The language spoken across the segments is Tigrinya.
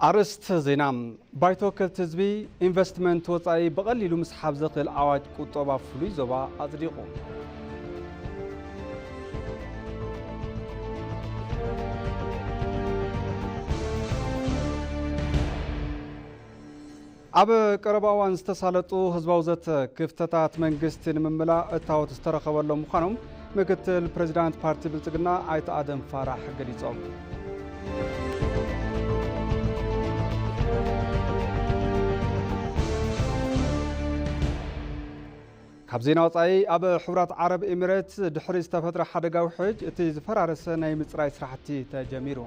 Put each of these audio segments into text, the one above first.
ኣርእስተ ዜና። ባይቶ ወከልቲ ህዝቢ ኢንቨስትመንት ወጻኢ ብቐሊሉ ምስሓብ ዘኽእል ኣዋጅ ቁጠባ ፍሉይ ዞባ ኣጽዲቑ። ኣብ ቀረባ እዋን ዝተሳለጡ ህዝባዊ ዘተ ክፍተታት መንግስቲ ንምምላእ እታወት ዝተረኸበሎም ምዃኖም ምክትል ፕሬዚዳንት ፓርቲ ብልጽግና ኣይተ ኣደም ፋራሕ ገሊጾም። ካብ ዜና ወጻኢ፣ ኣብ ሕቡራት ዓረብ ኤሚሬት ድሕሪ ዝተፈጥረ ሓደጋ ውሕጅ እቲ ዝፈራረሰ ናይ ምጽራይ ስራሕቲ ተጀሚሩ።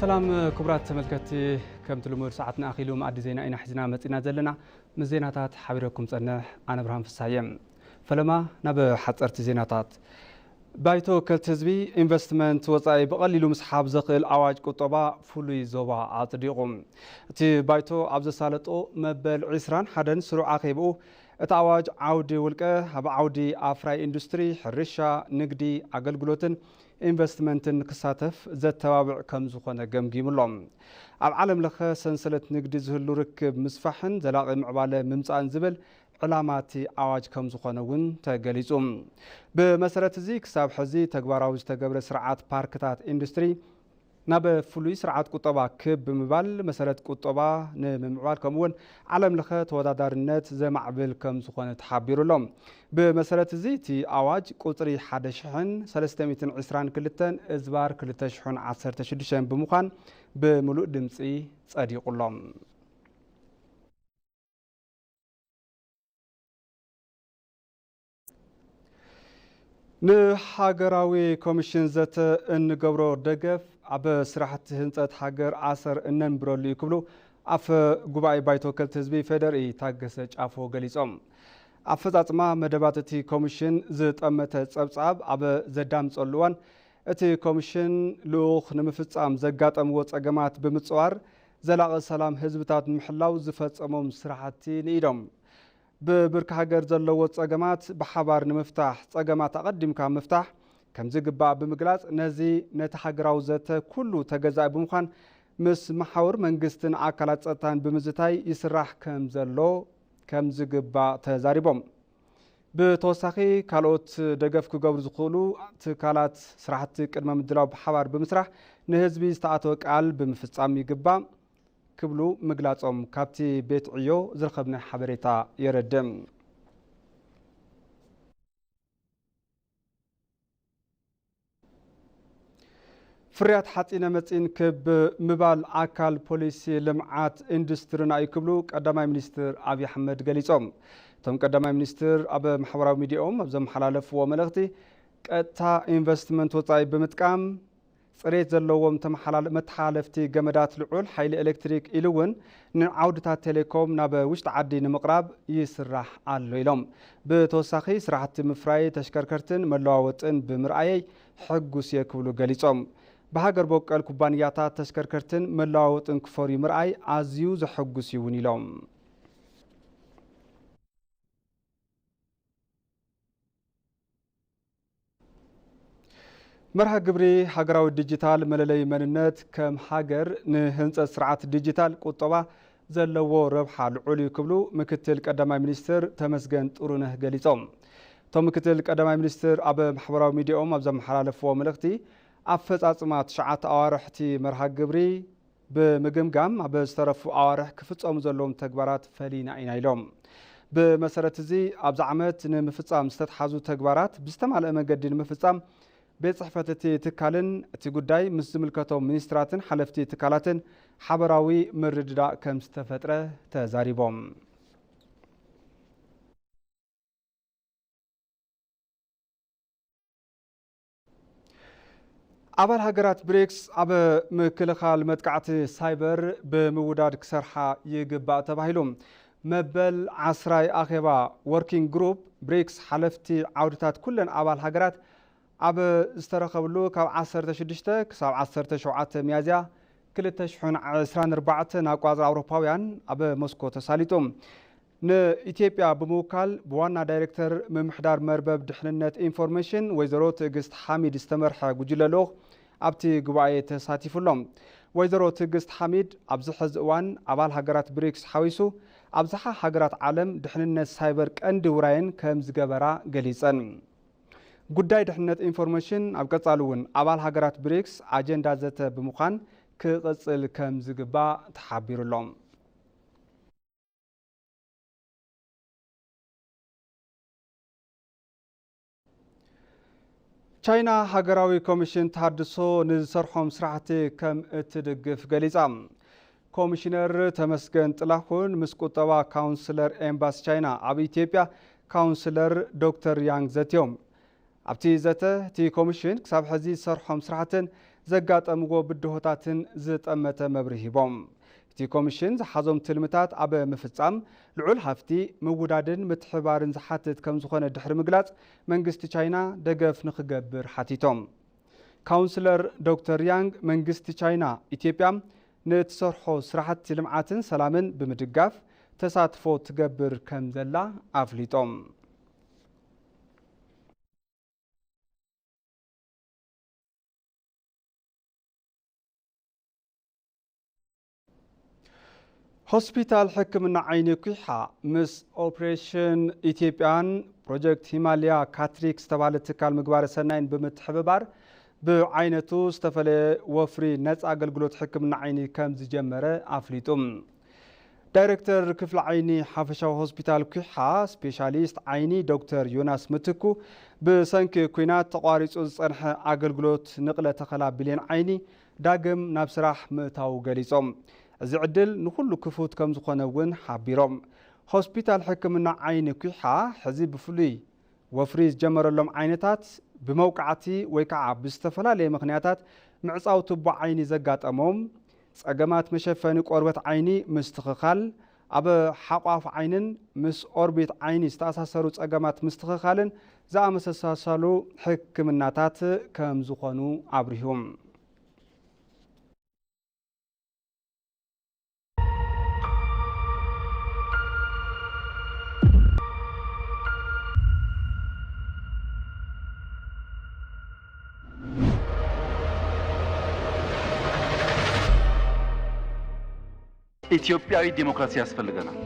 ሰላም ክቡራት ተመልከትቲ፣ ከምቲ ልሙድ ሰዓትና ኣኺሉ መኣዲ ዜና ኢና ሒዝና መጺና ዘለና። ምስ ዜናታት ሓቢረኩም ጸንሕ ኣነ ብርሃን ፍሳየ። ፈለማ ናብ ሓጸርቲ ዜናታት። ባይቶ ወከልቲ ህዝቢ ኢንቨስትመንት ወጻኢ ብቐሊሉ ምስሓብ ዘኽእል ኣዋጅ ቁጠባ ፍሉይ ዞባ ኣጽዲቑ። እቲ ባይቶ ኣብ ዘሳለጦ መበል ዕስራን ሓደን ስሩዕ ኣኼብኡ፣ እቲ ኣዋጅ ዓውዲ ውልቀ ኣብ ዓውዲ ኣፍራይ ኢንዱስትሪ፣ ሕርሻ፣ ንግዲ፣ ኣገልግሎትን ኢንቨስትመንትን ክሳተፍ ዘተባብዕ ከም ዝኾነ ገምጊሙ ኣሎ። ኣብ ዓለም ለኸ ሰንሰለት ንግዲ ዝህሉ ርክብ ምስፋሕን ዘላቒ ምዕባለ ምምጻእን ዝብል ዕላማ እቲ ኣዋጅ ከም ዝኾነ እውን ተገሊጹ። ብመሰረት እዚ ክሳብ ሕዚ ተግባራዊ ዝተገብረ ስርዓት ፓርክታት ኢንዱስትሪ ናብ ፍሉይ ስርዓት ቁጠባ ክብ ብምባል መሰረት ቁጠባ ንምምዕባል ከምኡ እውን ዓለም ለኸ ተወዳዳርነት ዘማዕብል ከም ዝኾነ ተሓቢሩ ኣሎ። ብመሰረት እዚ እቲ ኣዋጅ ቁጽሪ ሓደ ሽሕን ሰለስተ ሚእትን ዕስራን ክልተን እዝባር ክልተ ሽሕን ዓሰርተ ሽዱሽተን ብምዃን ብምሉእ ድምፂ ጸዲቑ ኣሎ። ንሃገራዊ ኮሚሽን ዘተ እንገብሮ ደገፍ ኣብ ስራሕቲ ህንፀት ሃገር ኣሰር እነንብረሉ እዩ ክብሉ ኣፈ ጉባኤ ባይቶ ወከልቲ ህዝቢ ፌዴሪኢ ታገሰ ጫፎ ገሊጾም። ኣፈጻጽማ መደባት እቲ ኮሚሽን ዝጠመተ ጸብጻብ ኣብ ዘዳምጸሉ እዋን፣ እቲ ኮሚሽን ልኡኽ ንምፍጻም ዘጋጠምዎ ጸገማት ብምጽዋር ዘላቒ ሰላም ህዝብታት ንምሕላው ዝፈጸሞም ስራሕቲ ንኢዶም። ብብርኪ ሃገር ዘለዎ ጸገማት ብሓባር ንምፍታሕ፣ ጸገማት ኣቐዲምካ ምፍታሕ ከምዝግባእ ብምግላጽ፣ ነዚ ነቲ ሃገራዊ ዘተ ኩሉ ተገዛኢ ብምዃን ምስ መሓውር መንግስትን ኣካላት ጸጥታን ብምዝታይ ይስራሕ ከም ዘሎ ከም ዝግባእ ተዛሪቦም። ብተወሳኺ፣ ካልኦት ደገፍ ክገብሩ ዝኽእሉ ትካላት ስራሕቲ ቅድመ ምድላው ብሓባር ብምስራሕ ንህዝቢ ዝተኣተወ ቃል ብምፍጻም ይግባእ ክብሉ ምግላጾም ካብቲ ቤት ዕዮ ዝረኸብናዮ ሓበሬታ የረድእ። ፍርያት ሓፂነ መፂን ክብ ምባል ኣካል ፖሊሲ ልምዓት ኢንዱስትሪና እዩ ክብሉ ቀዳማይ ሚኒስትር ኣብይ ኣሕመድ ገሊፆም። እቶም ቀዳማይ ሚኒስትር ኣብ ማሕበራዊ ሚዲያኦም ኣብ ዘመሓላለፍዎ መልእኽቲ፣ ቀጥታ ኢንቨስትመንት ወፃኢ ብምጥቃም፣ ፅሬት ዘለዎም ተመሓላል-፣ መተሓላለፍቲ ገመዳት ልዑል ሓይሊ ኤሌክትሪክ ኢሉ እውን ንዓውድታት ቴሌኮም ናብ ውሽጢ ዓዲ ንምቕራብ ይስራሕ ኣሎ ኢሎም። ብተወሳኺ ስራሕቲ ምፍራይ ተሽከርከርትን መለዋወጥን ብምርኣየይ ሕጉስ እየ ክብሉ ገሊጾም። ብሃገር በቀል ኩባንያታት ተሽከርከርትን መለዋወጥን ክፈርዩ ምርኣይ ኣዝዩ ዘሐጉስ እዩ እውን ኢሎም። መርሃ ግብሪ ሃገራዊ ዲጂታል መለለይ መንነት ከም ሃገር ንህንፀት ስርዓት ዲጂታል ቁጠባ ዘለዎ ረብሓ ልዑል እዩ ክብሉ ምክትል ቀዳማይ ሚኒስትር ተመስገን ጥሩነህ ገሊፆም። እቶም ምክትል ቀዳማይ ሚኒስትር ኣብ ማሕበራዊ ሚዲያኦም ኣብ ዘመሓላለፍዎ መልእኽቲ፣ ኣፈፃፅማ ትሽዓተ ኣዋርሕቲ መርሃ ግብሪ ብምግምጋም ኣብ ዝተረፉ ኣዋርሕ ክፍፀሙ ዘለዎም ተግባራት ፈሊና ኢና ኢሎም። ብመሰረት እዚ ኣብዚ ዓመት ንምፍፃም ዝተትሓዙ ተግባራት ብዝተማልአ መንገዲ ንምፍፃም ቤት ጽሕፈት እቲ ትካልን እቲ ጉዳይ ምስ ዝምልከቶም ሚኒስትራትን ሓለፍቲ ትካላትን ሓበራዊ ምርድዳእ ከም ዝተፈጥረ ተዛሪቦም። ኣባል ሃገራት ብሪክስ ኣብ ምክልኻል መጥቃዕቲ ሳይበር ብምውዳድ ክሰርሓ ይግባእ ተባሂሉ። መበል ዓስራይ ኣኼባ ወርኪንግ ግሩፕ ብሪክስ ሓለፍቲ ዓውድታት ኩለን ኣባል ሃገራት ኣብ ዝተረኸብሉ ካብ ዓሰርተ ሽዱሽተ ክሳብ ዓሰርተ ሸውዓተ ሚያዝያ ክልተ ሽሕን ዕስራን ኣርባዕተን ኣቋጽራ ኣውሮፓውያን ኣብ ሞስኮ ተሳሊጡ። ንኢትዮጵያ ብምውካል ብዋና ዳይሬክተር ምምሕዳር መርበብ ድሕንነት ኢንፎርሜሽን ወይዘሮ ትዕግስት ሓሚድ ዝተመርሐ ጉጅለ ልኡኽ ኣብቲ ጉባኤ ተሳቲፉ ኣሎ። ወይዘሮ ትዕግስት ሓሚድ ኣብዚ ሕዚ እዋን ኣባል ሃገራት ብሪክስ ሓዊሱ ኣብዝሓ ሃገራት ዓለም ድሕንነት ሳይበር ቀንዲ ውራየን ከም ዝገበራ ገሊጸን። ጉዳይ ድሕነት ኢንፎርሜሽን ኣብ ቀጻሊ እውን ኣባል ሃገራት ብሪክስ ኣጀንዳ ዘተ ብምዃን ክቕጽል ከም ዝግባእ ተሓቢሩ ኣሎ። ቻይና ሃገራዊ ኮሚሽን ተሃድሶ ንዝሰርሖም ስራሕቲ ከም እትድግፍ ገሊጻ። ኮሚሽነር ተመስገን ጥላሁን ምስ ቁጠባ ካውንስለር ኤምባሲ ቻይና ኣብ ኢትዮጵያ ካውንስለር ዶክተር ያንግ ዘትዮም። ኣብቲ ዘተ፣ እቲ ኮሚሽን ክሳብ ሕዚ ዝሰርሖም ስራሕትን ዘጋጠምዎ ብድሆታትን ዝጠመተ መብርሂ ሂቦም። እቲ ኮሚሽን ዝሓዞም ትልምታት ኣብ ምፍጻም ልዑል ሃፍቲ ምውዳድን ምትሕባርን ዝሓትት ከም ዝኾነ ድሕሪ ምግላጽ፣ መንግስቲ ቻይና ደገፍ ንኽገብር ሓቲቶም። ካውንስለር ዶክተር ያንግ መንግስቲ ቻይና ኢትዮጵያ ንእትሰርሖ ስራሕቲ ልምዓትን ሰላምን ብምድጋፍ ተሳትፎ ትገብር ከም ዘላ ኣፍሊጦም። ሆስፒታል ሕክምና ዓይኒ ኩሓ ምስ ኦፕሬሽን ኢትዮጵያን ፕሮጀክት ሂማልያ ካትሪክ ዝተባህለ ትካል ምግባረ ሰናይን ብምትሕብባር ብዓይነቱ ዝተፈለየ ወፍሪ ነፃ ኣገልግሎት ሕክምና ዓይኒ ከም ዝጀመረ ኣፍሊጡ። ዳይሬክተር ክፍሊ ዓይኒ ሓፈሻዊ ሆስፒታል ኩሓ ስፔሻሊስት ዓይኒ ዶክተር ዮናስ ምትኩ ብሰንኪ ኲናት ተቋሪጹ ዝጸንሐ ኣገልግሎት ንቕለ ተኸላ ብሌን ዓይኒ ዳግም ናብ ስራሕ ምእታዉ ገሊጾም። እዚ ዕድል ንኹሉ ክፉት ከም ዝኾነ እውን ሓቢሮም። ሆስፒታል ሕክምና ዓይኒ ኩሓ ሕዚ ብፍሉይ ወፍሪ ዝጀመረሎም ዓይነታት ብመውቃዕቲ ወይ ከዓ ብዝተፈላለየ ምኽንያታት ምዕጻው ቱቦ ዓይኒ ዘጋጠሞም፣ ጸገማት መሸፈኒ ቆርበት ዓይኒ ምስትኽኻል፣ ኣብ ሓቋፍ ዓይንን ምስ ኦርቢት ዓይኒ ዝተኣሳሰሩ ጸገማት ምስትኽኻልን ዝኣመሳሰሉ ሕክምናታት ከም ዝኾኑ ኣብሪሁ። ኢትዮጵያዊ ዲሞክራሲ ያስፈልገናል።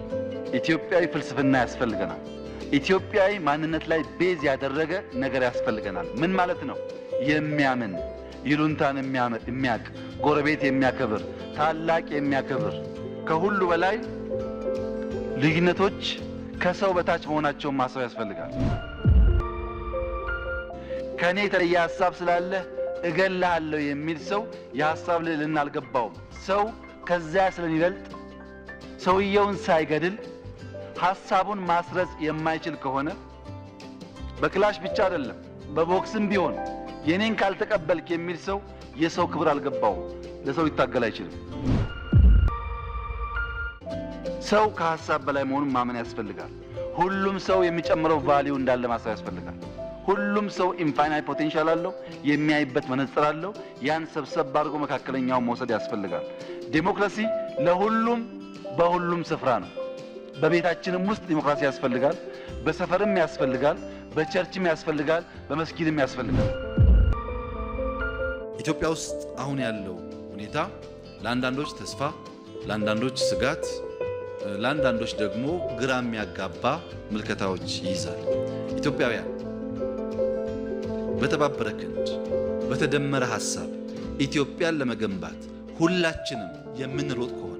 ኢትዮጵያዊ ፍልስፍና ያስፈልገናል። ኢትዮጵያዊ ማንነት ላይ ቤዝ ያደረገ ነገር ያስፈልገናል። ምን ማለት ነው? የሚያምን፣ ይሉንታን የሚያመ-፣ የሚያቅ፣ ጎረቤት የሚያከብር፣ ታላቅ የሚያከብር፣ ከሁሉ በላይ ልዩነቶች ከሰው በታች መሆናቸውን ማሰብ ያስፈልጋል። ከኔ የተለየ ሐሳብ ስላለህ እገልሃለሁ የሚል ሰው የሐሳብ ልዕልና አልገባውም። ሰው ከዚያ ስለሚበልጥ ሰውየውን ሳይገድል ሐሳቡን ማስረጽ የማይችል ከሆነ በክላሽ ብቻ አይደለም፣ በቦክስም ቢሆን የኔን ካልተቀበልክ የሚል ሰው የሰው ክብር አልገባውም። ለሰው ሊታገል አይችልም። ሰው ከሐሳብ በላይ መሆኑን ማመን ያስፈልጋል። ሁሉም ሰው የሚጨምረው ቫልዩ እንዳለ ማሰብ ያስፈልጋል። ሁሉም ሰው ኢንፋይናይት ፖቴንሻል አለው፣ የሚያይበት መነጽር አለው። ያን ሰብሰብ አድርጎ መካከለኛውን መውሰድ ያስፈልጋል። ዴሞክራሲ ለሁሉም በሁሉም ስፍራ ነው። በቤታችንም ውስጥ ዲሞክራሲ ያስፈልጋል፣ በሰፈርም ያስፈልጋል፣ በቸርችም ያስፈልጋል፣ በመስጊድም ያስፈልጋል። ኢትዮጵያ ውስጥ አሁን ያለው ሁኔታ ለአንዳንዶች ተስፋ፣ ለአንዳንዶች ስጋት፣ ለአንዳንዶች ደግሞ ግራ የሚያጋባ ምልከታዎች ይይዛል። ኢትዮጵያውያን በተባበረ ክንድ፣ በተደመረ ሐሳብ ኢትዮጵያን ለመገንባት ሁላችንም የምንሮጥ ከሆነ፣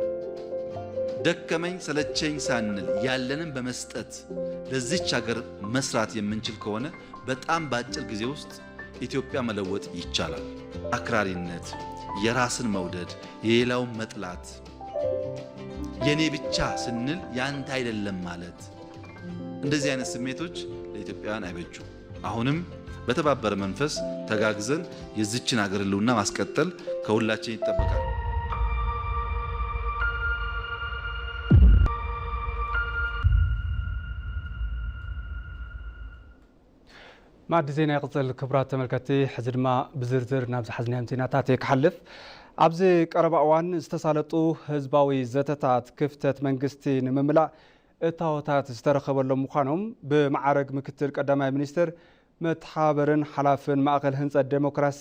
ደከመኝ ሰለቸኝ ሳንል ያለንን በመስጠት ለዚች ሀገር መስራት የምንችል ከሆነ፣ በጣም በአጭር ጊዜ ውስጥ ኢትዮጵያ መለወጥ ይቻላል። አክራሪነት፣ የራስን መውደድ፣ የሌላውን መጥላት፣ የኔ ብቻ ስንል ያንተ አይደለም ማለት፣ እንደዚህ አይነት ስሜቶች ለኢትዮጵያውያን አይበጁም። አሁንም በተባበረ መንፈስ ተጋግዘን የዚችን ሀገር ህልውና ማስቀጠል ከሁላችን ይጠበቃል። ማዕዲ ዜና ይቕጽል። ክቡራት ተመልከትቲ፣ ሕዚ ድማ ብዝርዝር ናብ ዝሓዝናዮም ዜናታት እየ ክሓልፍ። ኣብዚ ቀረባ እዋን ዝተሳለጡ ህዝባዊ ዘተታት ክፍተት መንግስቲ ንምምላእ እታወታት ዝተረኸበሎም ምዃኖም ብመዓረግ ምክትል ቀዳማይ ሚኒስትር መተሓባበርን ሓላፍን ማእኸል ህንፀት ዴሞክራሲ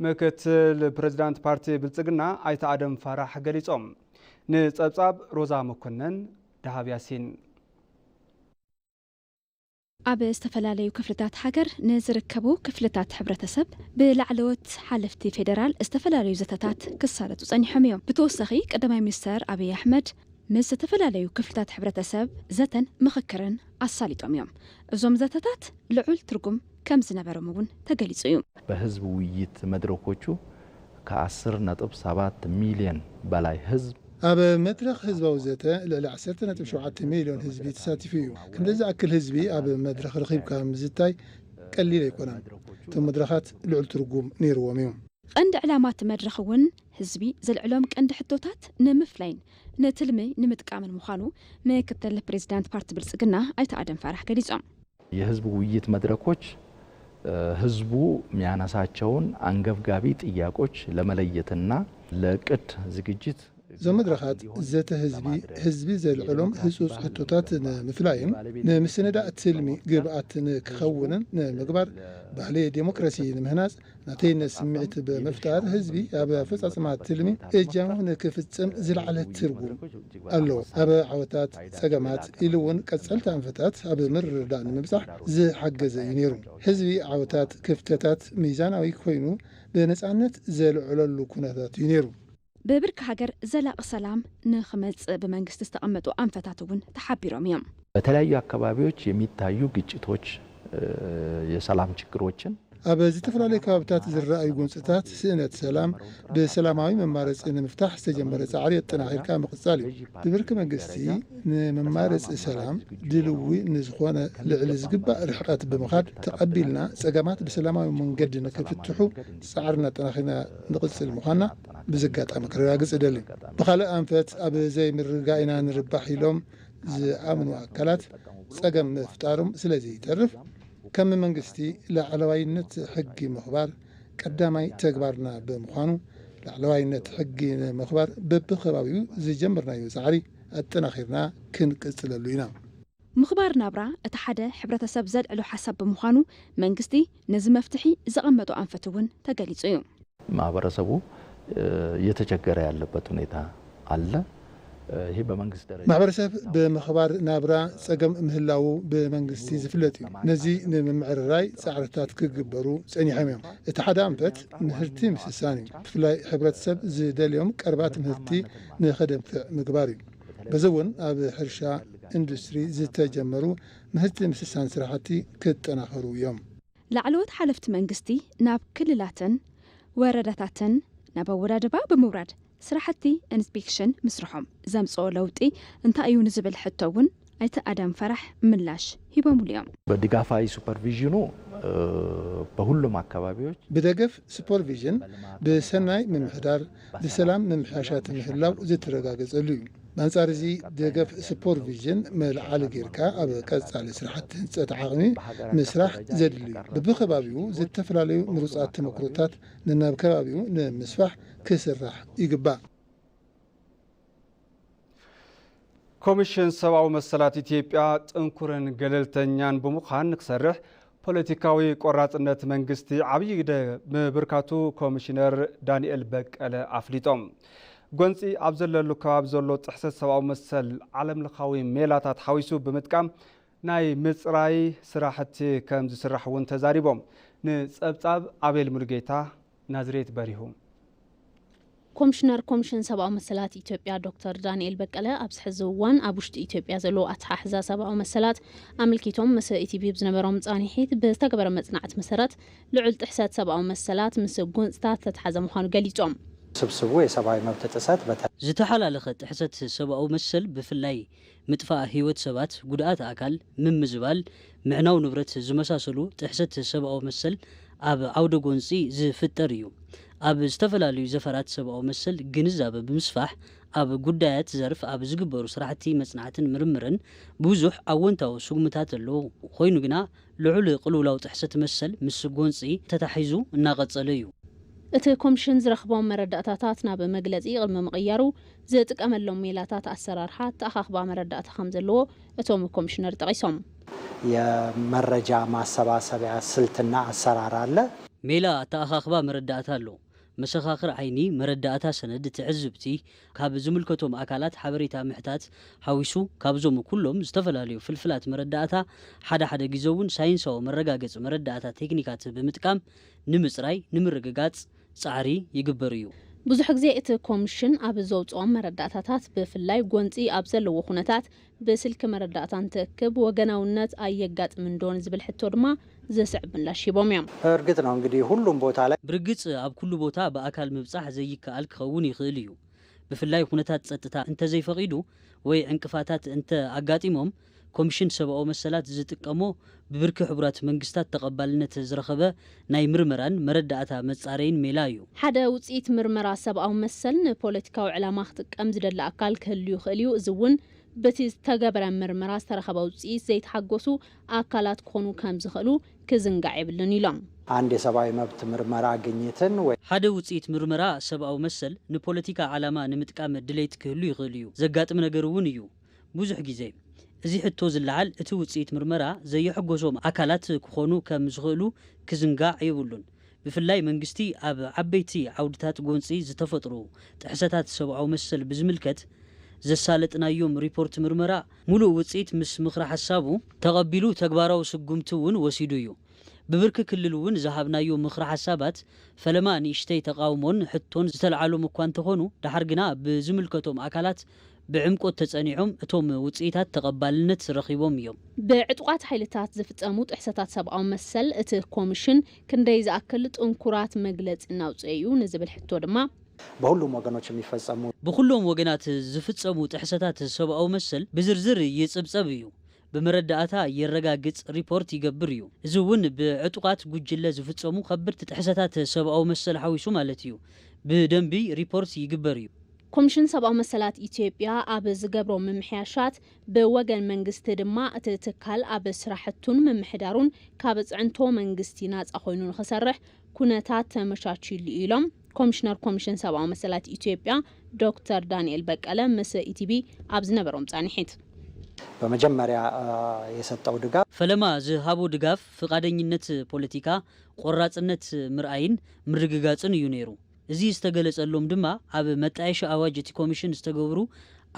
ምክትል ፕሬዚዳንት ፓርቲ ብልፅግና ኣይተ ኣደም ፋራሕ ገሊፆም። ንፀብፃብ ሮዛ መኮነን፣ ደሃብ ያሲን። ኣብ ዝተፈላለዩ ክፍልታት ሃገር ንዝርከቡ ክፍልታት ሕብረተሰብ ብላዕለዎት ሓለፍቲ ፌደራል ዝተፈላለዩ ዘተታት ክሳለጡ ጸኒሖም እዮም። ብተወሳኺ ቀዳማይ ሚኒስተር ኣብይ ኣሕመድ ምስ ዝተፈላለዩ ክፍልታት ሕብረተሰብ ዘተን ምኽክርን ኣሳሊጦም እዮም። እዞም ዘተታት ልዑል ትርጉም ከም ዝነበሮም እውን ተገሊጹ እዩ። በህዝብ ውይይት መድረኮቹ ከ አስር ነጥብ ሰባት ሚልዮን በላይ ህዝብ ኣብ መድረኽ ህዝባዊ ዘተ ልዕሊ ዓሰርተ ነጥቢ ሸውዓተ ሚልዮን ህዝቢ ተሳቲፉ እዩ። ክንዲ ዝኣክል ህዝቢ ኣብ መድረኽ ረኺብካ ምዝታይ ቀሊል ኣይኮነን። እቶም መድረኻት ልዑል ትርጉም ነይርዎም እዮም። ቀንዲ ዕላማ እቲ መድረኽ እውን ህዝቢ ዘልዕሎም ቀንዲ ሕቶታት ንምፍላይን ንትልሚ ንምጥቃምን ምዃኑ ምክትል ፕሬዚዳንት ፓርቲ ብልፅግና ኣይተ ኣደም ፋራሕ ገሊፆም። የህዝብ ውይይት መድረኮች ህዝቡ የሚያነሳቸውን አንገብጋቢ ጥያቄዎች ለመለየትና ለእቅድ ዝግጅት እዞም መድረኻት ዘተ ህዝቢ፣ ህዝቢ ዘልዕሎም ህጹጽ ሕቶታት ንምፍላይን ንምስንዳእ ትልሚ ግብኣት ንክኸውንን ንምግባር ባህሊ ዴሞክራሲ ንምህናጽ ናተይነት ስምዒት ብምፍጣር ህዝቢ ኣብ ኣፈጻጽማ ትልሚ እጃሙ ንክፍጽም ዝለዓለ ትርጉም ኣለዎ። ኣብ ዓወታት፣ ጸገማት ኢሉ እውን ቀጸልቲ ኣንፈታት ኣብ ምርድዳእ ንምብጻሕ ዝሓገዘ እዩ ነይሩ። ህዝቢ ዓወታት፣ ክፍተታት ሚዛናዊ ኮይኑ ብነጻነት ዘልዕለሉ ኩነታት እዩ ነይሩ። ብብርኪ ሃገር ዘላቒ ሰላም ንኽመፅእ ብመንግስቲ ዝተቐመጡ ኣንፈታት እውን ተሓቢሮም እዮም። በተለያዩ አካባቢዎች የሚታዩ ግጭቶች፣ የሰላም ችግሮችን ኣብ ዝተፈላለዩ ከባብታት ዝረኣዩ ጎንፅታት ስእነት ሰላም ብሰላማዊ መማረፂ ንምፍታሕ ዝተጀመረ ፃዕሪ ኣጠናኺርካ ምቕፃል እዩ። ብብርኪ መንግስቲ ንመማረፂ ሰላም ድልዊ ንዝኾነ ልዕሊ ዝግባእ ርሕቐት ብምኻድ ተቐቢልና ፀገማት ብሰላማዊ መንገዲ ንክፍትሑ ፃዕርና ኣጠናኺርና ንቕፅል ምዃንና ብዚ ኣጋጣሚ ክረጋግፅ እደሊ። ብኻልእ ኣንፈት ኣብ ዘይምርግጋእ ኢና ንርባሕ ኢሎም ዝኣምኑ ኣካላት ፀገም ምፍጣሮም ስለዘይተርፍ ከም መንግስቲ ላዕለዋይነት ሕጊ ምኽባር ቀዳማይ ተግባርና ብምዃኑ ላዕለዋይነት ሕጊ ንምኽባር በብከባቢኡ ዝጀመርናዮ ፃዕሪ ኣጠናኺርና ክንቅፅለሉ ኢና። ምኽባር ናብራ እቲ ሓደ ሕብረተሰብ ዘልዕሎ ሓሳብ ብምዃኑ መንግስቲ ነዚ መፍትሒ ዘቐመጦ ኣንፈት እውን ተገሊፁ እዩ። ማህበረሰቡ እየተቸገረ ያለበት ሁኔታ አለ። ይሄ በመንግስት ደረጃ ማህበረሰብ ብምኽባር ናብራ ፀገም ምህላዉ ብመንግስቲ ዝፍለጥ እዩ። ነዚ ንምምዕርራይ ፃዕርታት ክግበሩ ፀኒሖም እዮም። እቲ ሓደ ኣንፈት ምህርቲ ምስሳን እዩ። ብፍላይ ሕብረተሰብ ዝደልዮም ቀረባት ምህርቲ ንኸደንፍዕ ምግባር እዩ። በዚ እውን ኣብ ሕርሻ ኢንዱስትሪ ዝተጀመሩ ምህርቲ ምስሳን ስራሕቲ ክጠናኸሩ እዮም። ላዕለዎት ሓለፍቲ መንግስቲ ናብ ክልላትን ወረዳታትን ናብ ኣወዳድባ ብምውራድ ስራሕቲ ኢንስፔክሽን ምስርሖም ዘምፅኦ ለውጢ እንታይ እዩ ንዝብል ሕቶ እውን ኣይተ ኣደም ፈራሕ ምላሽ ሂቦምሉ እዮም። በድጋፋዊ ሱፐርቪዥኑ በሁሉም አካባቢዎች ብደገፍ ሱፐርቪዥን ብሰናይ ምምሕዳር ብሰላም ምምሕያሻት ምህላው ዝተረጋገጸሉ እዩ። ብኣንጻር እዚ ደገፍ ሱፐርቪዥን መልዓሊ ጌርካ ኣብ ቀጻሊ ስራሕቲ ህንጸት ዓቕሚ ምስራሕ ዘድሊ እዩ። በብከባቢኡ ዝተፈላለዩ ምሩጻት ተመክሮታት ነናብ ከባቢኡ ንምስፋሕ ክስራሕ ይግባእ። ኮሚሽን ሰብኣዊ መሰላት ኢትዮጵያ ጥንኩርን ገለልተኛን ብምዃን ንክሰርሕ ፖለቲካዊ ቆራፅነት መንግስቲ ዓብዪ ግደ ምብርካቱ ኮሚሽነር ዳንኤል በቀለ ኣፍሊጦም። ጎንፂ ኣብ ዘለሉ ከባቢ ዘሎ ጥሕሰት ሰብኣዊ መሰል ዓለምለኻዊ ሜላታት ሓዊሱ ብምጥቃም ናይ ምፅራይ ስራሕቲ ከም ዝስራሕ እውን ተዛሪቦም። ንፀብፃብ ኣቤል ሙሉጌታ ናዝሬት በሪሁ። ኮሚሽነር ኮሚሽን ሰብኣዊ መሰላት ኢትዮጵያ ዶክተር ዳንኤል በቀለ ኣብዚ ሕዚ እዋን ኣብ ውሽጢ ኢትዮጵያ ዘለዉ ኣተሓሕዛ ሰብኣዊ መሰላት ኣመልኪቶም ምስ ኢቲቪ ብዝነበሮም ጻኒሒት ብዝተገበረ መጽናዕቲ መሰረት ልዑል ጥሕሰት ሰብኣዊ መሰላት ምስ ጎንጽታት ዝተተሓዘ ምዃኑ ገሊጾም። ስብስቡ የሰብኣዊ መብት ጥሰት በተ ዝተሓላለኸ ጥሕሰት ሰብኣዊ መሰል ብፍላይ ምጥፋእ ህይወት ሰባት፣ ጉድኣት ኣካል፣ ምምዝባል፣ ምዕናው ንብረት ዝመሳሰሉ ጥሕሰት ሰብኣዊ መሰል ኣብ ዓውደ ጎንፂ ዝፍጠር እዩ። ኣብ ዝተፈላለዩ ዘፈራት ሰብኣዊ መሰል ግንዛበ ብምስፋሕ ኣብ ጉዳያት ዘርፍ ኣብ ዝግበሩ ስራሕቲ መፅናዕትን ምርምርን ብዙሕ ኣወንታዊ ስጉምታት ኣለዎ። ኮይኑ ግና ልዑል ቅልውላው ጥሕሰት መሰል ምስ ጎንፂ ተታሒዙ እናቐፀለ እዩ። እቲ ኮሚሽን ዝረኽቦም መረዳእታታት ናብ መግለጺ ቅድሚ ምቕያሩ ዝጥቀመሎም ሜላታት ኣሰራርሓ ኣተኣኻኽባ መረዳእታ ከም ዘለዎ እቶም ኮሚሽነር ጠቒሶም። የመረጃ ማሰባሰቢያ ስልትና ኣሰራር ኣለ። ሜላ ኣተኣኻኽባ መረዳእታ ኣሎ። መሰኻኽር ዓይኒ፣ መረዳእታ ሰነድ፣ ትዕዝብቲ፣ ካብ ዝምልከቶም ኣካላት ሓበሬታ ምሕታት ሓዊሱ ካብዞም ኩሎም ዝተፈላለዩ ፍልፍላት መረዳእታ ሓደ ሓደ ግዘ እውን ሳይንሳዊ መረጋገፂ መረዳእታ ቴክኒካት ብምጥቃም ንምፅራይ ንምርግጋፅ ፃዕሪ ይግበር እዩ። ብዙሕ ግዜ እቲ ኮሚሽን ኣብ ዘውፅኦም መረዳእታታት ብፍላይ ጎንፂ ኣብ ዘለዎ ኩነታት ብስልኪ መረዳእታ እንትእክብ ወገናውነት ኣየጋጥምን ዶ ንዝብል ሕቶ ድማ ዝስዕብ ምላሽ ሂቦም እዮም። እርግጥ ነው እንግዲህ ሁሉም ቦታ ላይ ብርግፅ ኣብ ኩሉ ቦታ ብኣካል ምብፃሕ ዘይከኣል ክኸውን ይኽእል እዩ። ብፍላይ ኩነታት ፀጥታ እንተዘይፈቒዱ ወይ ዕንቅፋታት እንተ ኣጋጢሞም ኮሚሽን ሰብኣዊ መሰላት ዝጥቀሞ ብብርኪ ሕቡራት መንግስታት ተቐባልነት ዝረኸበ ናይ ምርመራን መረዳእታ መፃረይን ሜላ እዩ። ሓደ ውፅኢት ምርመራ ሰብኣዊ መሰል ንፖለቲካዊ ዕላማ ክጥቀም ዝደሊ ኣካል ክህሉ ይኽእል እዩ። እዚ እውን በቲ ዝተገበረ ምርመራ ዝተረኸበ ውፅኢት ዘይተሓጎሱ ኣካላት ክኾኑ ከም ዝኽእሉ ክዝንጋዕ የብሉን ኢሎም። አንድ የሰብአዊ መብት ምርመራ ግኝትን ወይ ሓደ ውፅኢት ምርመራ ሰብኣዊ መሰል ንፖለቲካ ዓላማ ንምጥቃም ድሌት ክህሉ ይኽእል እዩ። ዘጋጥም ነገር እውን እዩ። ብዙሕ ግዜ እዚ ሕቶ ዝለዓል እቲ ውፅኢት ምርመራ ዘየሐጎሶም ኣካላት ክኾኑ ከም ዝኽእሉ ክዝንጋዕ የብሉን። ብፍላይ መንግስቲ ኣብ ዓበይቲ ዓውድታት ጎንፂ ዝተፈጥሩ ጥሕሰታት ሰብኣዊ መሰል ብዝምልከት ዘሳለጥናዮም ሪፖርት ምርመራ ሙሉእ ውፅኢት ምስ ምኽሪ ሓሳቡ ተቐቢሉ ተግባራዊ ስጉምቲ እውን ወሲዱ እዩ። ብብርኪ ክልል እውን ዝሃብናዮ ምኽሪ ሓሳባት ፈለማ ንእሽተይ ተቓውሞን ሕቶን ዝተልዓሎም እኳ እንተኾኑ፣ ደሓር ግና ብዝምልከቶም ኣካላት ብዕምቆት ተጸኒዖም እቶም ውፅኢታት ተቐባልነት ረኺቦም እዮም። ብዕጡቓት ሓይልታት ዝፍጸሙ ጥሕሰታት ሰብኣዊ መሰል እቲ ኮሚሽን ክንደይ ዝኣክል ጥንኩራት መግለጺ እናውፅአ እዩ ንዝብል ሕቶ ድማ በሁሉም ወገኖች የሚፈጸሙ ብኹሎም ወገናት ዝፍጸሙ ጥሕሰታት ሰብኣዊ መሰል ብዝርዝር ይጽብጸብ እዩ። ብመረዳእታ የረጋግጽ፣ ሪፖርት ይገብር እዩ። እዚ እውን ብዕጡቓት ጉጅለ ዝፍጸሙ ከበድቲ ጥሕሰታት ሰብኣዊ መሰል ሓዊሱ ማለት እዩ። ብደንቢ ሪፖርት ይግበር እዩ። ኮሚሽን ሰብኣዊ መሰላት ኢትዮጵያ ኣብ ዝገብሮ ምምሕያሻት ብወገን መንግስቲ ድማ እቲ ትካል ኣብ ስራሕቱን ምምሕዳሩን ካብ ፅዕንቶ መንግስቲ ናፃ ኮይኑ ንክሰርሕ ኩነታት ተመቻችሉ ኢሎም ኮሚሽነር ኮሚሽን ሰብኣዊ መሰላት ኢትዮጵያ ዶክተር ዳንኤል በቀለ ምስ ኢቲቪ ኣብ ዝነበሮም ፃንሒት። በመጀመሪያ የሰጠው ድጋፍ ፈለማ ዝሃቦ ድጋፍ ፍቓደኝነት ፖለቲካ ቆራፅነት ምርኣይን ምርግጋፅን እዩ ነይሩ። እዚ ዝተገለፀሎም ድማ ኣብ መጣየሺ ኣዋጅ እቲ ኮሚሽን ዝተገብሩ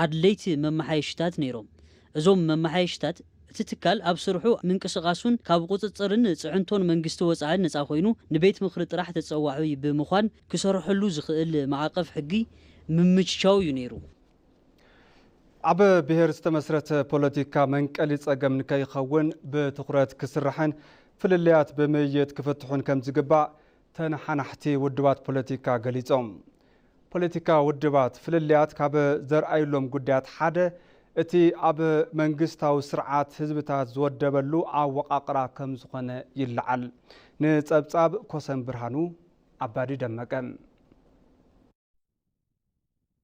ኣድለይቲ መመሓየሽታት ነይሮም። እዞም መመሓየሽታት እቲ ትካል ኣብ ስርሑ ምንቅስቓሱን ካብ ቁፅፅርን ፅዕንቶን መንግስቲ ወፃእን ነፃ ኮይኑ ንቤት ምኽሪ ጥራሕ ተፀዋዒ ብምዃን ክሰርሐሉ ዝኽእል ማዕቐፍ ሕጊ ምምችቻው እዩ ነይሩ። ኣብ ብሄር ዝተመስረተ ፖለቲካ መንቀሊ ፀገም ንከይኸውን ብትኹረት ክስራሕን ፍልልያት ብምይይጥ ክፍትሑን ከምዝግባእ ተነሓናሕቲ ውድባት ፖለቲካ ገሊፆም። ፖለቲካ ውድባት ፍልልያት ካብ ዘርኣዩሎም ጉዳያት ሓደ እቲ ኣብ መንግስታዊ ስርዓት ህዝብታት ዝወደበሉ ኣወቓቕራ ከምዝኾነ ይለዓል። ንፀብፃብ ኮሰን ብርሃኑ ኣባዲ ደመቀ።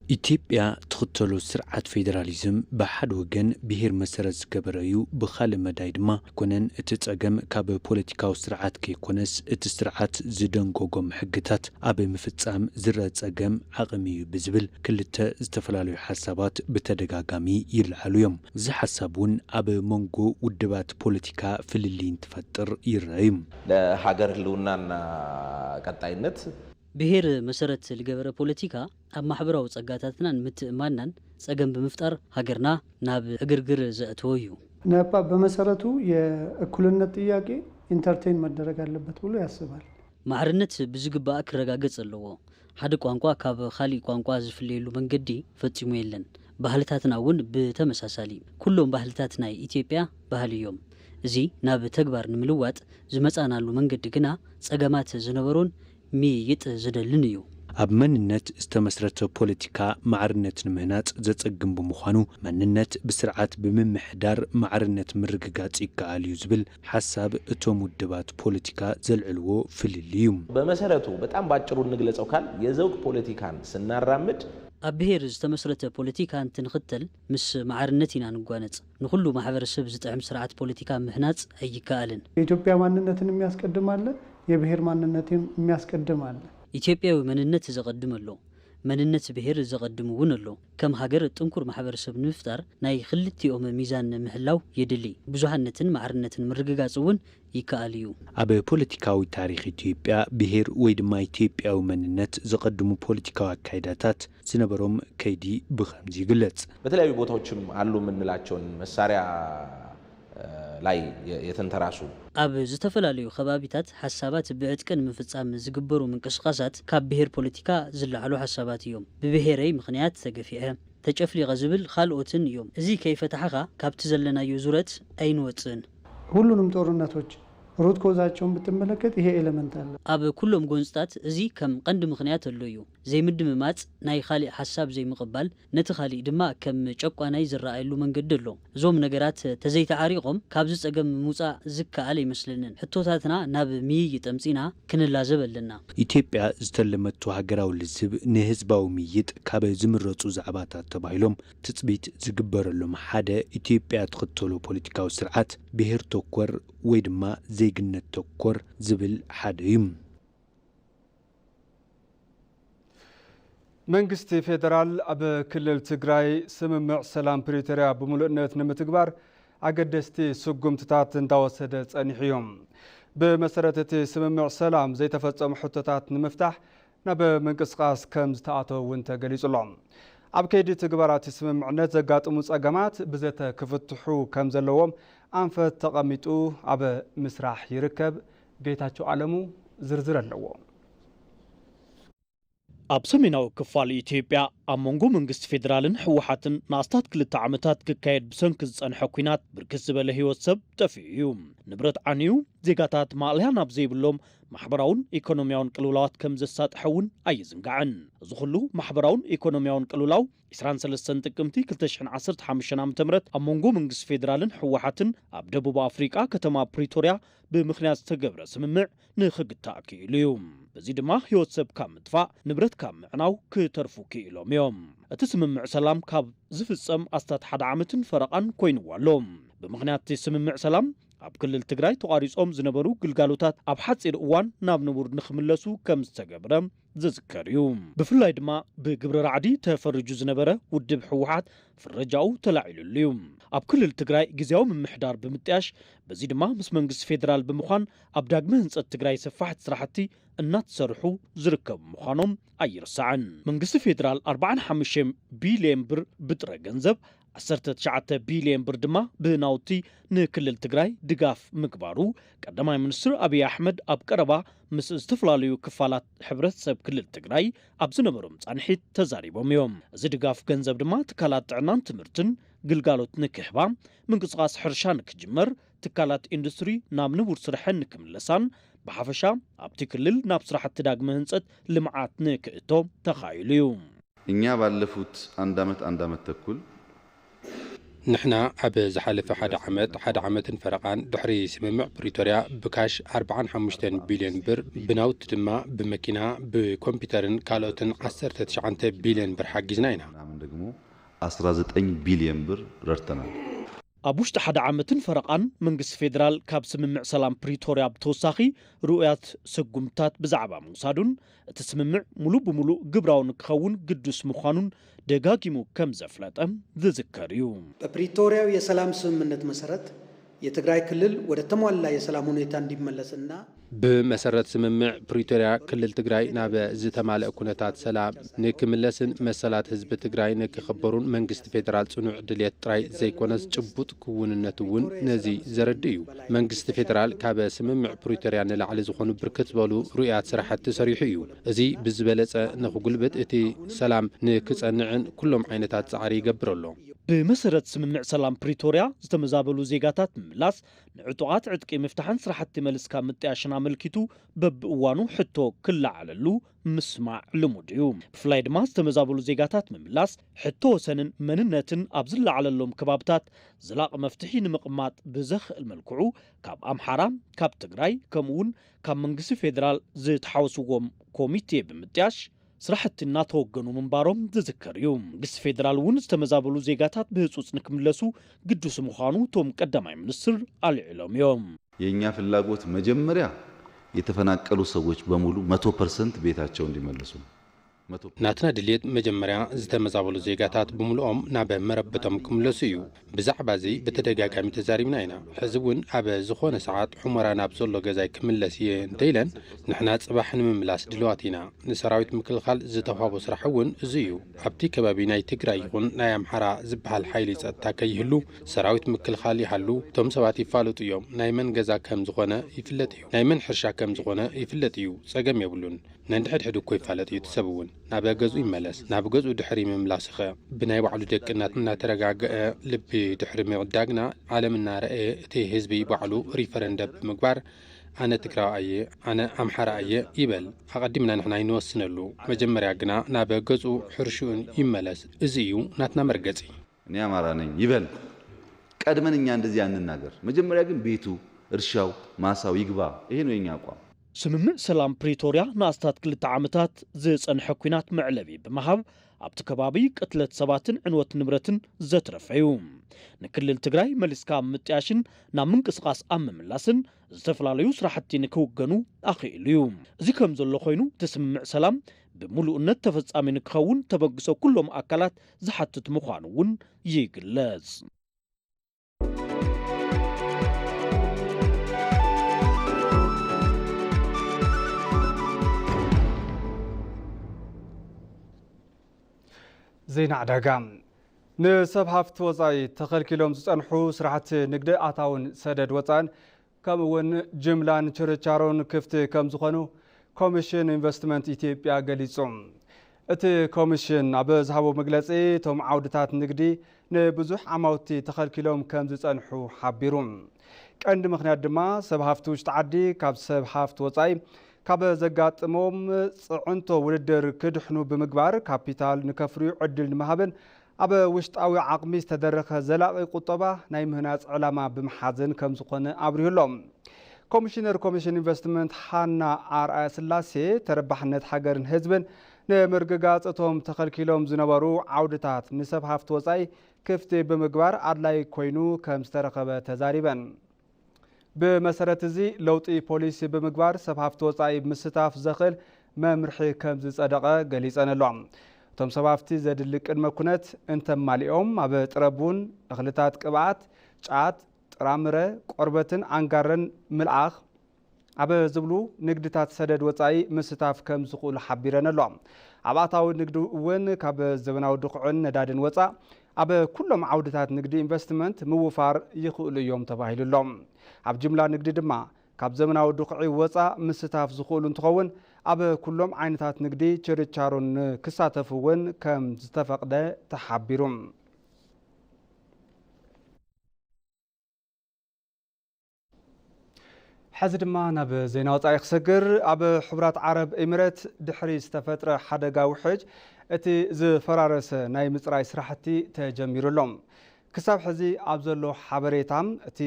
ኢትዮጵያ ትኽተሎ ስርዓት ፌደራሊዝም ብሓደ ወገን ብሄር መሰረት ዝገበረ እዩ፣ ብኻልእ መዳይ ድማ ኣይኮነን። እቲ ጸገም ካብ ፖለቲካዊ ስርዓት ከይኮነስ እቲ ስርዓት ዝደንገጎም ሕግታት ኣብ ምፍጻም ዝረኣ ጸገም ዓቕሚ እዩ ብዝብል ክልተ ዝተፈላለዩ ሓሳባት ብተደጋጋሚ ይለዓሉ እዮም። እዚ ሓሳብ እውን ኣብ መንጎ ውድባት ፖለቲካ ፍልልይ እንትፈጥር ይረኣ እዩ። ለሀገር ህልውናና ቀጣይነት ብሄር መሰረት ልገበረ ፖለቲካ ኣብ ማሕበራዊ ጸጋታትናን ምትእማንናን ጸገም ብምፍጣር ሃገርና ናብ ዕግርግር ዘእተወ እዩ። ነፓ በመሰረቱ የእኩልነት ጥያቄ ኢንተርቴን መደረግ ኣለበት ብሎ ያስባል። ማዕርነት ብዝግባእ ክረጋገጽ ኣለዎ። ሓደ ቋንቋ ካብ ካሊእ ቋንቋ ዝፍለየሉ መንገዲ ፈጺሙ የለን። ባህልታትና እውን ብተመሳሳሊ። ኩሎም ባህልታት ናይ ኢትዮጵያ ባህሊ እዮም። እዚ ናብ ተግባር ንምልዋጥ ዝመጻናሉ መንገዲ ግና ጸገማት ዝነበሮን ምይይጥ ዝደልን እዩ። ኣብ መንነት ዝተመስረተ ፖለቲካ ማዕርነት ንምህናጽ ዘጸግም ብምዃኑ፣ መንነት ብስርዓት ብምምሕዳር ማዕርነት ምርግጋጽ ይከኣል እዩ ዝብል ሓሳብ እቶም ውድባት ፖለቲካ ዘልዕልዎ ፍልልይ እዩ። በመሰረቱ በጣም ባጭሩ እንግለጸው ካል የዘውግ ፖለቲካን ስናራምድ ኣብ ብሔር ዝተመስረተ ፖለቲካ እንትንኽተል ምስ ማዕርነት ኢና ንጓነጽ። ንኹሉ ማሕበረሰብ ዝጥዕም ስርዓት ፖለቲካ ምህናጽ ኣይከኣልን። የኢትዮጵያ ማንነትን የሚያስቀድም አለ፣ የብሔር ማንነትን የሚያስቀድም አለ። ኢትዮጵያዊ መንነት ዘቐድም ኣሎ፣ መንነት ብሔር ዘቐድም እውን ኣሎ። ከም ሃገር ጥንኩር ማሕበረሰብ ንምፍጣር ናይ ክልቲኦም ሚዛን ምሕላው የድሊ። ብዙሃነትን ማዕርነትን ምርግጋጽ እውን ይከኣል እዩ። ኣብ ፖለቲካዊ ታሪኽ ኢትዮጵያ ብሔር ወይ ድማ ኢትዮጵያዊ መንነት ዘቐድሙ ፖለቲካዊ ኣካይዳታት ዝነበሮም ከይዲ ብኸምዚ ይግለጽ። በተለያዩ ቦታዎችም አሉ የምንላቸውን መሳሪያ ላይ የተንተራሱ ኣብ ዝተፈላለዩ ከባቢታት ሓሳባት ብዕጥቂ ንምፍጻም ዝግበሩ ምንቅስቃሳት ካብ ብሔር ፖለቲካ ዝለዓሉ ሓሳባት እዮም። ብብሔረይ ምኽንያት ተገፊዐ፣ ተጨፍሊቐ ዝብል ካልኦትን እዮም። እዚ ከይፈታሕኻ ካብቲ ዘለናዮ ዙረት ኣይንወጽእን። ሁሉንም ጦርነቶች ሩት ኮዛቸውን ብትመለከት ይሄ ኤለመንት አለ። ኣብ ኩሎም ጎንጽታት እዚ ከም ቀንዲ ምኽንያት ኣሎ እዩ። ዘይምድምማጽ፣ ናይ ካሊእ ሓሳብ ዘይምቕባል፣ ነቲ ካሊእ ድማ ከም ጨቋናይ ዝረኣየሉ መንገዲ ኣሎ። እዞም ነገራት ተዘይተዓሪቖም ካብዚ ጸገም ምውጻእ ዝከኣል ኣይመስለንን። ሕቶታትና ናብ ምይይጥ ኣምጺና ክንላዘብ ኣለና። ኢትዮጵያ ዝተለመቶ ሃገራዊ ልዝብ ንህዝባዊ ምይይጥ ካብ ዝምረጹ ዛዕባታት ተባሂሎም ትጽቢት ዝግበረሎም ሓደ ኢትዮጵያ ትኽተሎ ፖለቲካዊ ስርዓት ብሔር ተኮር ወይ ድማ ዜግነት ተኮር ዝብል ሓደ እዩ። መንግስቲ ፌደራል ኣብ ክልል ትግራይ ስምምዕ ሰላም ፕሪቶርያ ብምሉእነት ንምትግባር ኣገደስቲ ስጉምትታት እንዳወሰደ ጸኒሑ እዩ። ብመሰረት እቲ ስምምዕ ሰላም ዘይተፈጸሙ ሕቶታት ንምፍታሕ ናብ ምንቅስቃስ ከም ዝተኣተወ እውን ተገሊጹ ኣሎ። ኣብ ከይዲ ትግበራ እቲ ስምምዕነት ዘጋጥሙ ጸገማት ብዘተ ክፍትሑ ከም ዘለዎም ኣንፈት ተቐሚጡ ኣብ ምስራሕ ይርከብ። ጌታቸው ኣለሙ ዝርዝር ኣለዎ። ኣብ ሰሜናዊ ክፋል ኢትዮጵያ ኣብ መንጎ መንግስቲ ፌደራልን ህወሓትን ንኣስታት ክልተ ዓመታት ክካየድ ብሰንኪ ዝጸንሐ ኲናት ብርክት ዝበለ ህይወት ሰብ ጠፊኡ እዩ። ንብረት ዓንዩ፣ ዜጋታት ማእለያ ናብ ዘይብሎም ማሕበራውን ኢኮኖሚያውን ቅልውላዋት ከም ዘሳጥሐ እውን ኣይዝንጋዕን። እዚ ኩሉ ማሕበራውን ኢኮኖሚያውን ቅልውላው ዕስራን ሰለስተን ጥቅምቲ ክልተ ሽሕን ዓሰርተ ሓሙሽተን ዓመተ ምህረት ኣብ መንጎ መንግስቲ ፌደራልን ህወሓትን ኣብ ደቡብ ኣፍሪቃ ከተማ ፕሪቶርያ ብምኽንያት ዝተገብረ ስምምዕ ንኽግታእ ክኢሉ እዩ። በዚ ድማ ህይወት ሰብ ካብ ምጥፋእ፣ ንብረት ካብ ምዕናው ክተርፉ ክኢሎም እዮም። እቲ ስምምዕ ሰላም ካብ ዝፍጸም ኣስታት ሓደ ዓመትን ፈረቓን ኮይንዎ ኣሎ። ብምኽንያት እቲ ስምምዕ ሰላም ኣብ ክልል ትግራይ ተቋሪጾም ዝነበሩ ግልጋሎታት ኣብ ሓጺር እዋን ናብ ንቡር ንኽምለሱ ከም ዝተገብረ ዝዝከር እዩ። ብፍላይ ድማ ብግብረ ራዕዲ ተፈሪጁ ዝነበረ ውድብ ህወሓት ፍረጃኡ ተላዒሉሉ እዩ። ኣብ ክልል ትግራይ ግዝያዊ ምምሕዳር ብምጥያሽ፣ በዚ ድማ ምስ መንግስቲ ፌደራል ብምዃን ኣብ ዳግመ ህንጸት ትግራይ ሰፋሕቲ ስራሕቲ እናተሰርሑ ዝርከቡ ምዃኖም ኣይርሳዕን። መንግስቲ ፌደራል ኣርባዓን ሓሙሽተን ቢልዮን ብር ብጥረ ገንዘብ፣ ዓሰርተ ትሽዓተ ቢልዮን ብር ድማ ብናውቲ ንክልል ትግራይ ድጋፍ ምግባሩ ቀዳማይ ሚኒስትር ኣብይ ኣሕመድ ኣብ ቀረባ ምስ ዝተፈላለዩ ክፋላት ሕብረተሰብ ክልል ትግራይ ኣብ ዝነበሮም ጻንሒት ተዛሪቦም እዮም። እዚ ድጋፍ ገንዘብ ድማ ትካላት ጥዕናን ትምህርትን ግልጋሎት ንክህባ፣ ምንቅስቃስ ሕርሻ ንክጅመር፣ ትካላት ኢንዱስትሪ ናብ ንቡር ስርሐን ንክምለሳን ብሓፈሻ ኣብቲ ክልል ናብ ስራሕቲ ዳግመ ህንጸት ልምዓት ንክእቶ ተኻኢሉ እዩ። እኛ ባለፉት አንድ ዓመት አንድ ዓመት ተኩል ንሕና ኣብ ዝሓለፈ ሓደ ዓመት ሓደ ዓመትን ፈረቓን ድሕሪ ስምምዕ ፕሪቶርያ ብካሽ ኣርባዓን ሓሙሽተን ቢልዮን ብር፣ ብናውቲ ድማ ብመኪና፣ ብኮምፒውተርን ካልኦትን ዓሰርተ ትሽዓተ ቢልዮን ብር ሓጊዝና ኢና። ምናምን ደግሞ አስራ ዘጠኝ ቢልዮን ብር ረድተናል። ኣብ ውሽጢ ሓደ ዓመትን ፈረቓን መንግስቲ ፌደራል ካብ ስምምዕ ሰላም ፕሪቶርያ ብተወሳኺ ርኡያት ስጉምትታት ብዛዕባ ምውሳዱን እቲ ስምምዕ ሙሉእ ብሙሉእ ግብራዊ ንክኸውን ግዱስ ምዃኑን ደጋጊሙ ከም ዘፍለጠ ዝዝከር እዩ። በፕሪቶሪያው የሰላም ስምምነት መሰረት የትግራይ ክልል ወደ ተሟላ የሰላም ሁኔታ እንዲመለስና ብመሰረት ስምምዕ ፕሪቶርያ ክልል ትግራይ ናብ ዝተማልአ ኩነታት ሰላም ንክምለስን መሰላት ህዝቢ ትግራይ ንክኽበሩን መንግስቲ ፌደራል ጽኑዕ ድልየት ጥራይ ዘይኮነስ ጭቡጥ ክውንነት እውን ነዚ ዘረድእ እዩ። መንግስቲ ፌደራል ካብ ስምምዕ ፕሪቶርያ ንላዕሊ ዝኾኑ ብርክት ዝበሉ ርኡያት ስራሕቲ ሰሪሑ እዩ። እዚ ብዝበለጸ ንክጉልብት እቲ ሰላም ንክጸንዕን ኩሎም ዓይነታት ጻዕሪ ይገብር ኣሎ። ብመሰረት ስምምዕ ሰላም ፕሪቶርያ ዝተመዛበሉ ዜጋታት ምምላስ፣ ንዕጡቓት ዕጥቂ ምፍታሕን ስራሕቲ መልስካ ምጥያሽን ኣመልኪቱ በብእዋኑ ሕቶ ክለዓለሉ ምስማዕ ልሙድ እዩ። ብፍላይ ድማ ዝተመዛበሉ ዜጋታት ምምላስ፣ ሕቶ ወሰንን መንነትን ኣብ ዝለዓለሎም ከባብታት ዘላቒ መፍትሒ ንምቕማጥ ብዘኽእል መልክዑ ካብ ኣምሓራ፣ ካብ ትግራይ ከምኡ እውን ካብ መንግስቲ ፌደራል ዝተሓወስዎም ኮሚቴ ብምጥያሽ ስራሕቲ እናተወገኑ ምንባሮም ዝዝከር እዩ። መንግስቲ ፌደራል እውን ዝተመዛበሉ ዜጋታት ብህፁፅ ንክምለሱ ግዱስ ምዃኑ እቶም ቀዳማይ ሚኒስትር ኣልዒሎም እዮም። የእኛ ፍላጎት መጀመሪያ የተፈናቀሉ ሰዎች በሙሉ መቶ ፐርሰንት ቤታቸው እንዲመለሱ ነው። መቶ ናትና ድልየት መጀመርያ ዝተመዛበሉ ዜጋታት ብምልኦም ናብ መረበቶም ክምለሱ እዩ። ብዛዕባ እዚ ብተደጋጋሚ ተዛሪብና ኢና። ሕዚ እውን ኣብ ዝኾነ ሰዓት ሑመራ ናብ ዘሎ ገዛይ ክምለስ እየ እንተኢለን ንሕና ፅባሕ ንምምላስ ድልዋት ኢና። ንሰራዊት ምክልኻል ዝተዋህቦ ስራሕ እውን እዚ እዩ። ኣብቲ ከባቢ ናይ ትግራይ ይኹን ናይ ኣምሓራ ዝበሃል ሓይሊ ፀጥታ ከይህሉ ሰራዊት ምክልኻል ይሃሉ እቶም ሰባት ይፋለጡ እዮም። ናይ መን ገዛ ከም ዝኾነ ይፍለጥ እዩ። ናይ መን ሕርሻ ከም ዝኾነ ይፍለጥ እዩ። ፀገም የብሉን። ነንድሕድሕዱ እኮ ይፋለጥ እዩ እቲ ሰብ እውን ናብ ገዝኡ ይመለስ። ናብ ገዝኡ ድሕሪ ምምላሱኸ ብናይ ባዕሉ ደቂ እናተረጋገአ ልቢ ድሕሪ ምዕዳግና ዓለም እናረኣየ እቲ ህዝቢ ባዕሉ ሪፈረንደም ብምግባር ኣነ ትግራዋይ እየ ኣነ ኣምሓራ እየ ይበል። ኣቐዲምና ንሕና ኣይንወስነሉ። መጀመርያ ግና ናብ ገዝኡ ሕርሽኡን ይመለስ። እዚ እዩ ናትና መርገፂ። እኔ አማራ ነኝ ይበል። ቀድመን እኛ እንደዚህ አንናገር። መጀመሪያ ግን ቤቱ፣ እርሻው፣ ማሳው ይግባ። ይሄ ነው የኛ አቋም። ስምምዕ ሰላም ፕሪቶርያ ንኣስታት ክልተ ዓመታት ዝጸንሐ ኲናት መዕለቢ ብምሃብ ኣብቲ ከባቢ ቅትለት ሰባትን ዕንወት ንብረትን ዘትረፈ እዩ። ንክልል ትግራይ መሊስካ ኣብ ምጥያሽን ናብ ምንቅስቓስ ኣብ ምምላስን ዝተፈላለዩ ስራሕቲ ንክውገኑ ኣኽኢሉ እዩ። እዚ ከም ዘሎ ኮይኑ እቲ ስምምዕ ሰላም ብምሉእነት ተፈጻሚ ንክኸውን ተበግሶ ኩሎም ኣካላት ዝሓትት ምዃኑ እውን ይግለጽ። ዜና ዕዳጋ። ንሰብ ሃፍቲ ወፃኢ ተኸልኪሎም ዝፀንሑ ስራሕቲ ንግዲ ኣታውን ሰደድ ወፃእን ከምኡ እውን ጅምላን ችርቻሮን ክፍቲ ከም ዝኾኑ ኮሚሽን ኢንቨስትመንት ኢትዮጵያ ገሊጹ። እቲ ኮሚሽን ኣብ ዝሃቦ መግለፂ እቶም ዓውድታት ንግዲ ንብዙሕ ዓማውቲ ተኸልኪሎም ከም ዝፀንሑ ሓቢሩ። ቀንዲ ምኽንያት ድማ ሰብ ሃፍቲ ውሽጢ ዓዲ ካብ ሰብ ሃፍቲ ወፃኢ ካብ ዘጋጥሞም ፅዕንቶ ውድድር ክድሕኑ ብምግባር ካፒታል ንከፍርዩ ዕድል ንምሃብን ኣብ ውሽጣዊ ዓቕሚ ዝተደረኸ ዘላቒ ቁጠባ ናይ ምህናፅ ዕላማ ብምሓዝን ከም ዝኾነ ኣብሪሁ ኣሎ። ኮሚሽነር ኮሚሽን ኢንቨስትመንት ሃና ኣርኣያ ስላሴ ተረባሕነት ሃገርን ህዝብን ንምርግጋፅ እቶም ተኸልኪሎም ዝነበሩ ዓውድታት ንሰብ ሃፍቲ ወፃኢ ክፍቲ ብምግባር ኣድላይ ኮይኑ ከም ዝተረኸበ ተዛሪበን። ብመሰረት እዚ ለውጢ ፖሊሲ ብምግባር ሰብ ሃፍቲ ወፃኢ ምስታፍ ዘኽእል መምርሒ ከም ዝፀደቐ ገሊፀን ኣሎ። እቶም ሰብ ሃፍቲ ዘድሊ ቅድመ ኩነት እንተማሊኦም ኣብ ጥረ ቡን፣ እኽልታት ቅብኣት፣ ጫት፣ ጥራምረ፣ ቆርበትን ኣንጋረን ምልኣኽ ኣብ ዝብሉ ንግድታት ሰደድ ወፃኢ ምስታፍ ከም ዝኽእሉ ሓቢረን ኣሎ። ኣብ ኣታዊ ንግዲ እውን ካብ ዘበናዊ ድኹዕን ነዳድን ወፃእ ኣብ ኩሎም ዓውድታት ንግዲ ኢንቨስትመንት ምውፋር ይኽእሉ እዮም ተባሂሉ ኣሎ። ኣብ ጅምላ ንግዲ ድማ ካብ ዘመናዊ ድኹዒ ወፃእ ምስታፍ ዝኽእሉ እንትኸውን ኣብ ኩሎም ዓይነታት ንግዲ ችርቻሮ ንክሳተፉ እውን ከም ዝተፈቕደ ተሓቢሩ። ሕዚ ድማ ናብ ዜና ወፃኢ ክሰግር። ኣብ ሕቡራት ዓረብ ኤሚሬት ድሕሪ ዝተፈጥረ ሓደጋ ውሕጅ እቲ ዝፈራረሰ ናይ ምፅራይ ስራሕቲ ተጀሚሩ ኣሎ። ክሳብ ሕዚ ኣብ ዘሎ ሓበሬታ እቲ